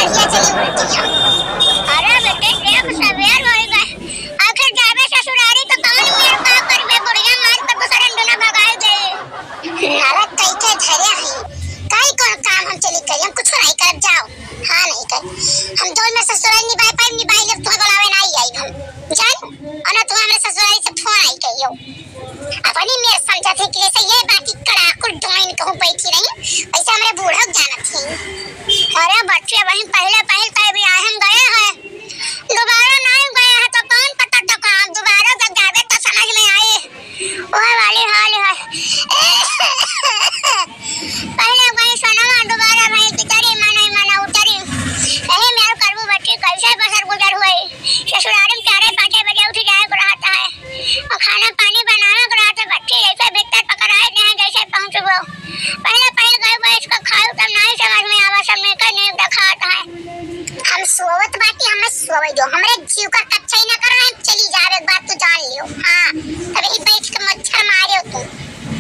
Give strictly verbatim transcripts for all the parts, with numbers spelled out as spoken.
ये चली उल्टी है। अरे बेटे, देख, सवेर होइ गए। आखिर जाबे ससुरारी तो कौन मेर का करबे, बुढ़िया मार के दूसरे अंगना भगाए दे। नरक कई के धरे हई। काई कौन काम हम चली करी, हम कुछ नहीं करब, जाओ। हाँ, नहीं कर। हम दो में ससुराल निभाए पाइब, निभाए लेब, तुम्हें बुलावे ना आई आइब हम। जान? और ना तुम्हें हमरे ससुराल से फोन आई कहियो। अपनी मेर समझत है कि जैसे ये बाकी कड़ाकुल डोइन कहूँ बैठी रही, वैसे हमरे बूढ़ो जानत ही। अरे बच्चे, वही पहले, पहले तो अभी आहन गए हैं, दोबारा नहीं गए हैं, तो कौन पता तो काम, दोबारा जब जाबे तो समझ में आई। ओए वाली हाल है। पहले गई सनवा, दोबारा भई कि चरी मना, मना उतरी। यही मेरे करबू बच्ची, कैसे बसर गुजर हुई। ससुरारी में चारे पाँचे बजे उठ जाए को रहता है। और खाना पानी बनावे को रहता है, बच्ची जैसे भीतर पकड़ाए दे हैं, जैसे पहुँचबो। पहले, पहले गए बैठ के खाओ, तब नहीं समझ में आवा, सब नहीं कर, नहीं देखात है। हम सोवत बाटी, हमें सोवे दो। हमरे जीव का कच्चा ही ना करो, हम चली जावे, एक बात तो जान लियो। हाँ, तब यही बैठ के मच्छर मारियो तू।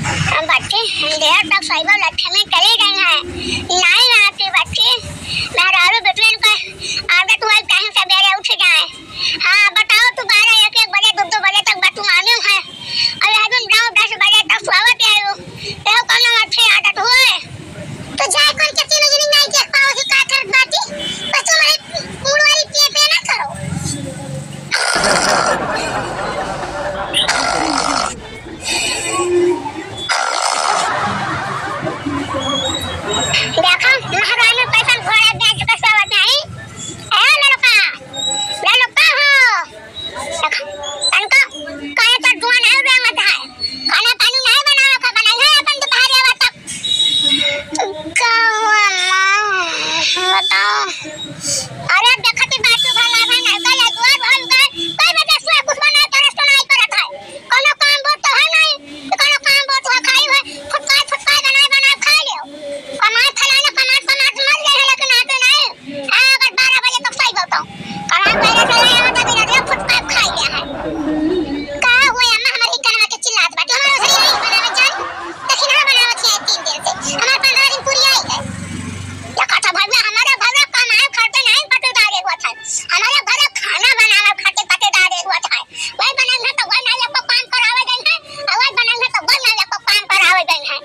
हम बच्ची, हम देर तक सोइबो, लट्ठे में चली गई हैं। नहीं आती बच्ची, मेहरारू बेटियन का आदत हुआ, कहीं सवेरे उठ जाए। हाँ, बताओ तू, बारह, एक, एक बजे, दो, दो बजे तक बतुआनी है। और अभी नौ, दस बजे तक सोवत है। यह कौनो अच्छी आदत हुए? तो जाए कौन के तीनों जनी नाई देख पाओ ही का करत बाटी? बस तुम्हारे मूड वाली पिए पिए ना करो। देखो, महारानी कैसन घोड़ा बेच के सोवत है। ए लड़का, लड़का हो। देखो, तनका काहे तो जुआन है, रेंगत है। खाना पानी नहीं बनावे का, बनाई है अपन दोपहर आवा तक। का हुआ माँ, बताओ। अरे देखती बाटू भला भाई नहीं, कल दुआर भर गए, कई बजे से कुछ बना के रस्तो नहीं करत है। कोनो काम बोत तो है नहीं, तो कोनो काम बोत तो है, खाई है, फुटपाई, फुटपाई बनाए, बनाए खा लियो। कमाए फलाना, कमाए, कमाए मर गए हैं, लेकिन आते नहीं। हाँ, अगर बारह बजे तक सही बताऊँ, कमाए पहले से नहीं आवता, बिना दिया फुटपाई खाई गया है। का हुआ अम्मा, हमारे कनवा के चिल्लात बाटे, हमारे उधर यही बनावे जान, लेकिन हाँ बनावत है तीन दिन से, हमारे पन्द्रह दिन पूरी आई है। या कहता भैया, हमारे भैया कमाए खर्चे नहीं पटेदार हुआ था, हमारे घर खाना बनावे खातिर पटेदार हुआ था। वही बनाई है तो वही नाई आपको काम करावे गई है, और वही बनाई है तो वही नाई आपको काम करावे गई है।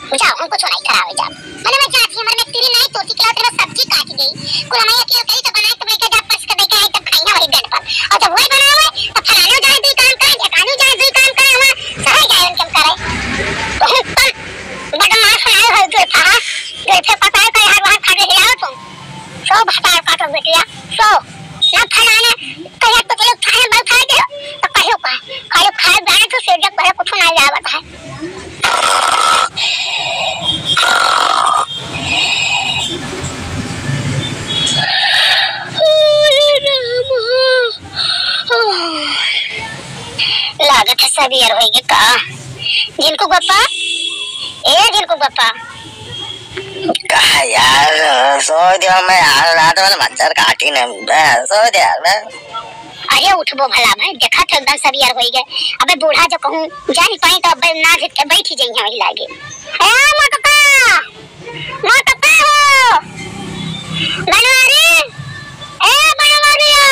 बुझाओ, हम कुछ नहीं करावे जाब। मने मैं जाती, हमरे में तेरी नहीं तोड़ती, के तेरे सब्जी काट गई। कुल हमारी अकेल करी तो बनाए तो लेके जा, पस के लेके आई तब खाई ना वही बेड पर। और जब वही बनावे तो फलाने जाए दुई काम करे, ढेकाने जाए दुई काम करे, वहाँ सहाय जाए उनके हम करे। तो हम कम बदमाश नहीं हो जो था, जो थे पता है कहीं हर वहाँ खड़े हिलाओ तुम। सो भतार काटो बेटिया, सो। ना फलाने कहिया तो चलो खाए बैठा दे, तो कहियो का, खाली खाए जाने तो से जब पहले कुछ नहीं आवत है। लागत है सवेर होइगे का। झिनकू बप्पा, ए झिनकू बप्पा। का यार, सो दियो मैं यार, रात भर मच्छर काटी ने, बे, सो दे यार, बे। अरे उठबो भला भाई, देखा तो एकदम सवेर होइगे। अबे बूढ़ा जो कहूँ जान पाई तो अबे ना झिट के बैठी जइहे वही लागे। ए मोटका, मोटका हो, बनवारी, ए बनवारिया,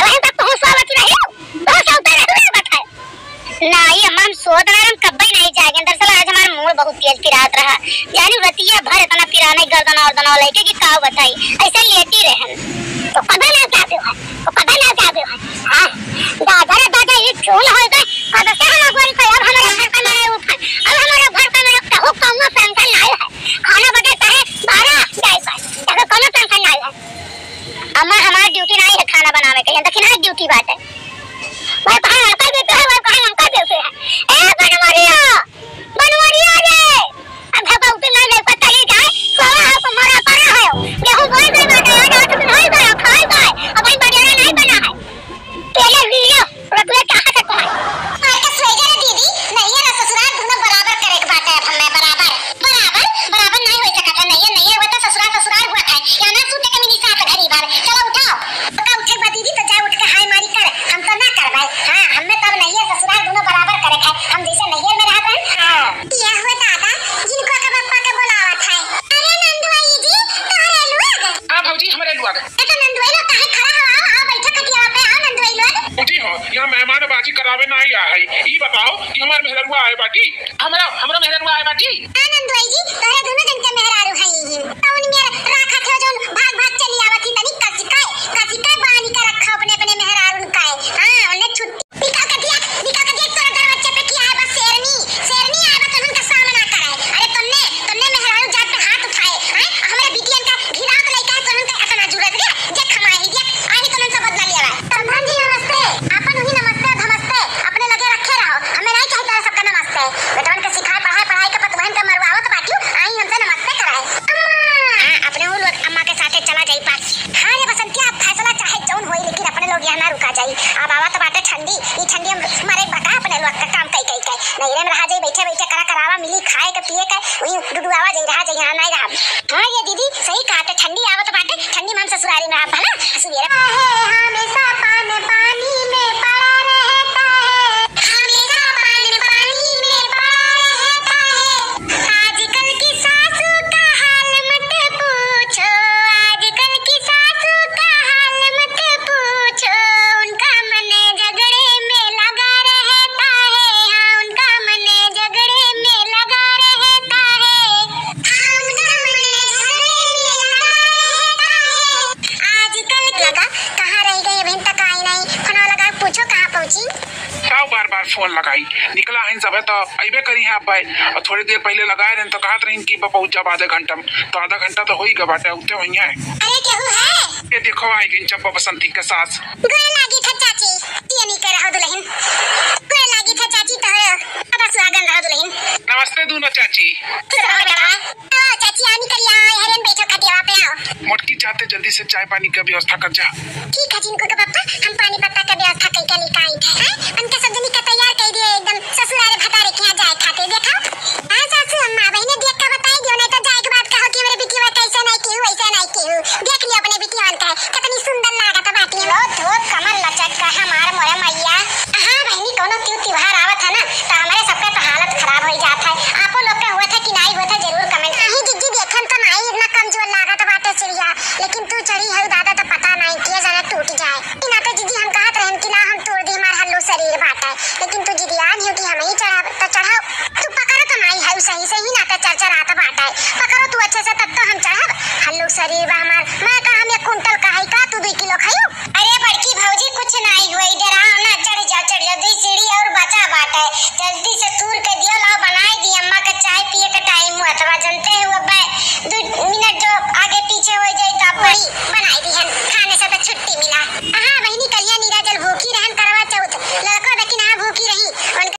अबे तक कहूँ सोवत रही, बहुत सौते रही, बताए। नाई अम्मा, हम सोत रहे, हम कब्बे नहीं जागे। दरअसल आज हमार मूड बहुत तेज पिरात रहा। जानी रतिया भर इतना पिराने गर्दन और दनवा लेके कि का बताई, ऐसे लेटी रहन। तो कब्बे ना जागे है, तो कब्बे ना जागे है। हाँ, दादा रे दादा, ये चूल हो गए। कब से हम अगुवारी पे, अब हमारे घर का मेरे उठा, अब हमारे घर का मेरे कहू कौनो टेंशन नहीं है। खाना बजे चाहे बारह जाए पर, ताकि कौनो टेंशन नहीं है। अम्मा, हमार ड्यूटी नहीं है खाना बनावे के, ये तो किनारे ड्यूटी बात है। वह कहाँ लड़का देते हैं, वह कहाँ लड़का देते हैं। ए बनवरिया, बनवरिया रे, अब भगवती नहीं लड़का चली जाए, सोया हो तो मरा पड़ा है। गेहूं बोई गई बाटे, आज आठ दिन हो गए, खाई गए, अब वही बनियाना नहीं बना है। पहले वीडियो रखले चाहत है तुम्हारे। अरे तो सोई जा रे दीदी, नहीं है ना ससुराल, दोनों बराबर करे के बात है, अब हमें बराबर, बराबर, बराबर नहीं हो सकता, नहीं है, नहीं है, वो तो ससुराल, ससुराल हुआ था, यहाँ ना सूते के मिली साथ घड़ी भर, चलो उठाओ। तो का उठे बा दीदी, तो जाए उठ के हाय मारी कर, हमरे लोग। ए तो नंदुई लोग काहे खड़ा हो? आओ, आओ, बैठो खटिया पे, आओ नंदुई लोग। उठी हो, यहाँ मेहमानबाजी करावे ना आई है। ई बताओ कि हमार मेहररुआ आए बाटी? हमरा, हमरा मेहररुआ आए बाटी? हाँ नंदुई जी, तोहरे दोनों जन के मेहरारू हैं ही। तो उनमें राखा थे जोन भाग भाग चली आवत ही, तनी कसिका, कसिका बानी का रखा अपने, अपने मेहरारू का है। हाँ, उन्हें छुट्टी। निकल के दिया, निकल के दिया, तोरा दरवाजे पे की आए बा शेरनी, शेरनी आए बा, तोहन का सामना करे। अरे तुमने, तुमने मेहरारू जात पे हाथ उठाए, हैं? हमरे बिटियन का घिनात लइका है, तोहन का इतना जुरत गया, जे खमाए ही दिया, आही तुमन से बदला लिया बा। प्रधान जी नमस्ते, आपन हुई नमस्ते, धमस्ते, अपने लगे रखे रहो, हमें नहीं चाहिए तारा सबका नमस्ते। बेटवन के सिखाए, पढ़ाए, पढ़ाए के पतुहन का मरवावत बाटियो, आई हमसे नमस्ते कराए। अम्मा! हाँ, अपने वो लोग अम्मा के साथे चला जाई पास। हाँ रे बसंतिया, अब फैसला चाहे जौन होई, लेकिन अपने लोग यहाँ ना रुका जाई। अब आवत बाटे ठंडी, ई ठंडी हम मरे बका अपने लोग का काम कई कई के। नैहरे में रहा जाई, बैठे बैठे करा करावा मिली, खाए के पिए के, वही डुडुआवा जाई, रहा जाई, यहाँ नहीं रहा। हाँ ये दीदी सही कहा, तो ठंडी आवत बाटे, ठंडी में हम ससुरारी में रहब, है ना? सुबेरे। हमेशा पान पानी में पड़ा रहता है, हमेशा पान पानी में पड़ा रहता है। आजकल की सासू का हाल मत पूछो, आजकल की सासू का हाल मत पूछो, उनका मन झगड़े में लगा रहता है, हाँ, उनका मन झगड़े में लगा रहता है, हाँ, उनका मन झगड़े में लगा रहता है। आजकल की लगा, कहाँ रह गई, अभी तक आई नहीं, फोन लगा पूछो कहाँ पहुँची। का बार बार फोन लगाई? निकला हइन सभे तो अइबे करी हैं अब्बे। और थोड़ी देर पहिले लगाए रहन तो कहत रहिन कि बा पहुँच जाब आधे घंटा में। तो आधा घंटा तो होई गवा बाटे, उते होई हैं। अरे केहू है? ये देखो आई गइन चंपा बसंती के सास। गोड़ लागी था चाची, ये नहीं कह रहा दुल्हन। गोड़ लागी था चाची, तोहरो सदा सुहागन रहो दुल्हन। नमस्ते दूनो चाची। खुश रहो बेटा। आओ चाची, आओ निकल आओ, हरेन बैठो खटिया पे आओ। मोटकी जाते जल्दी से चाय पानी का व्यवस्था कर जा। ठीक है जिनको के पापा, हम पानी पत्ता का व्यवस्था कई के लेके आई थे, हैं? उनके सब जनी का तैयार कई दिए एकदम ससुरारे भतारे के यहाँ जाए खातिर। देखा, हाँ सासू अम्मा, बहिने देख के बताई दियो, नहीं तो जाए के बाद कहो कि हमरे बिटिया कैसे नहीं केहू, वैसे नहीं केहू। देख लियो अपने बिटिया का, कितनी सुंदर लागत बाटी। धोत धोत कमर लचक का हमार मोरे मैया। हाँ बहिनी, कोनो त्यू त्योहार आवत है ना, तो हमरे सबके तो हालत खराब हो जात है। आपो लोग के होत है कि नहीं होत है, जरूर comment। नहीं जिज्जी, देखन तो नहीं इतना कमजोर लागत बाटे चिड़िया, लेकिन तू चढ़ी है दादा तो पता नहीं के जाने टूट जाए। ई ना तो जिज्जी हम कहत रहन कि ना हम तोड़ दी, हमार हल्लू शरीर बाटे, लेकिन तू जिदियान हो कि हम ही चढ़ब, तो चढ़ाओ। तू पकड़ो तो नहीं है सही सही, ना तो चरचरात बाटे, पकड़ो तू अच्छे से तब तो हम चढ़ब। हल्लू शरीर बा हमार, मैं का हम एक कुंटल का है का, तू दुई किलो खाइयो? अरे बड़की भौजी, कुछ नाई होई, डराओ ना, चढ़ जाओ, चढ़ जाओ, दुई सीढ़ी और बचा बाटे, जल्दी से तूर के दियो, लाओ बनाई दी, अम्मा के चाय पिए के time हुआ, तो जनते हो अब दुई मिनट जो आगे पीछे हो जाई तो अब बड़ी बनाई दी है, खाने से तो छुट्टी मिला। हाँ बहिनी,